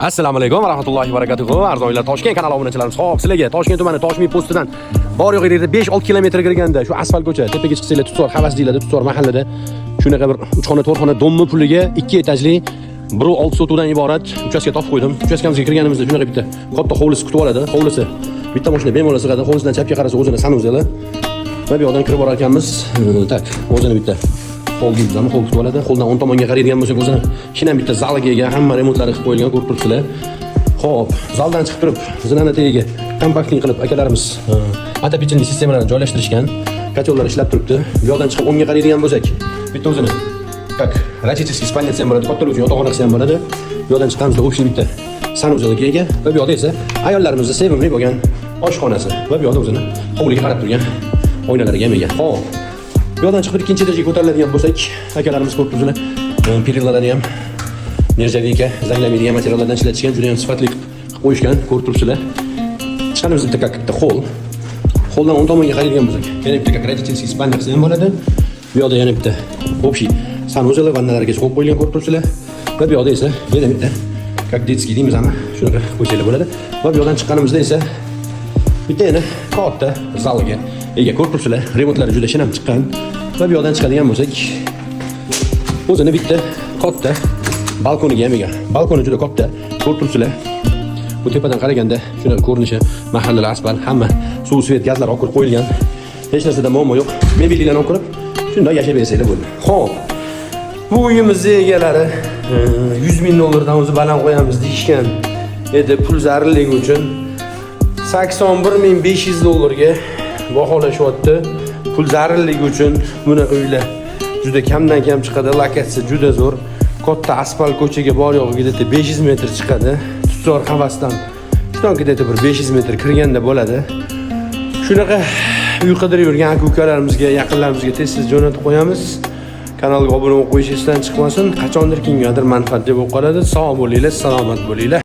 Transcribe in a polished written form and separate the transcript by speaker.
Speaker 1: Assalomu alaykum va rahmatullohi va barakatuh. Arzon uylar Toshkent kanali obunachilarimiz. Xo'p, sizlarga Toshkent tumani Toshmiy postidan bor yo'q yerda 5-6 kilometr kirganda shu asfalt ko'cha tepaga chiqsanglar, Tutzor havas deyiladi, Tutzor mahallada shunaqa bir 3 xona, 4 xona домni puliga 2 etajli 1.6 sotuvdan iborat uchastka topib qo'ydim. Uchastkamizga kirganimizda shunaqa bitta katta hovlisi kutib oladi. Hovlisi bitta mashina bemalol sig'adi. Hovlisidan chapga qarasa, o'zini санузел i. Va bu yoqdan kirib borar ekanmiz. Так, o'zini bitta hol deymizmi, hol kutib oladi. Holdan o'ng tomonga qaraydigan bo'lsak, o'zini shinam bitta zaliga ega, hamma remontlari qilib qo'yilgan, ko'rib turibsizlar. Xo'p, zaldan chiqib turib, zinani tagiga компактный qilib akalarimiz отопительный sistemalarni joylashtirishgan. Котёл lar ishlab turibdi. Bu yoqdan chiqib o'ngga qaraydigan bo'lsak, bitta o'zini как родительский спальня ham bo'ladi, kattalar uchun yotoqxona qilsa ham bo'ladi. Bu yoqdan chiqqanimizda общий bitta санузел ga ega va bu yoqda esa ayollarimizni sevimli bo'lgan oshxonasi va bu yoqda o'zini hovliga qarab turgan oynalariga ham ega. Xo'p. Bu yoqdan chiqib ikkinchi etajga ko'tariladigan bo'lsak, akalarimiz, ko'rib turibsizlar, перила larni ham нержавейка, zanglamaydigan materiallardan ishlatishgan, juda ham sifatli qilib qo'yishgan, ko'rib turibsizlar. Chiqqanimizda bitta как bitta hol. Holdan o'ng tomonga qaraydigan bo'lsak, yana bitta как родительский спальня qilsa ham bo'ladi. Bu yoqda yana bitta общий санузел, vannalarga qo'yib qo'yilgan, ko'rib turibsizlar. Va bu yoqda esa yana bitta как детский deymizmi, shunaqa qilib qo'ysanglar bo'ladi. Va bu yoqdan chiqqanimizda esa bitta yana katta zalga ega, ko'rib turibsizlar, remontlari juda shinam chiqqan. Va bu yoqdan chiqadigan bo'lsak, o'zini bitta katta balkoniga ham ega. Balkoni juda katta, ko'rib turibsizlar. Bu tepadan qaraganda shunaqa ko'rinishi, mahallalar asfalt, hamma suv, свет, gazlar olib kirib qo'yilgan. Hech narsada muammo yo'q. Mebellarni olib kirib, shunday yashab bersanglar bo'ldi. Xo'p. Bu uyimizni egalari 100 ming dollardan o'zi baland qo'yamiz deyishgan edi, pul zarurligi uchun 81 500 dollarga baholashyapti. Pul zarurligi uchun bunaqa uylar juda kamdan kam chiqadi. Lokatsiya juda zo'r. Katta asfalt ko'chaga bor yo'g'i где-то 500 metr chiqadi. Tutzor havasdan shundan где-то bir 500 metr kirganda bo'ladi. Shunaqa uy qidirib yurgan aka ukalarimizga, yaqinlarimizga tez tez jo'natib qo'yamiz. Kanalga obuna bo'lib qo'yish esdan chiqmasin. Qachondir kimgadir manfaatli bo'lib qoladi. Sog' bo'linglar, salomat bo'linglar.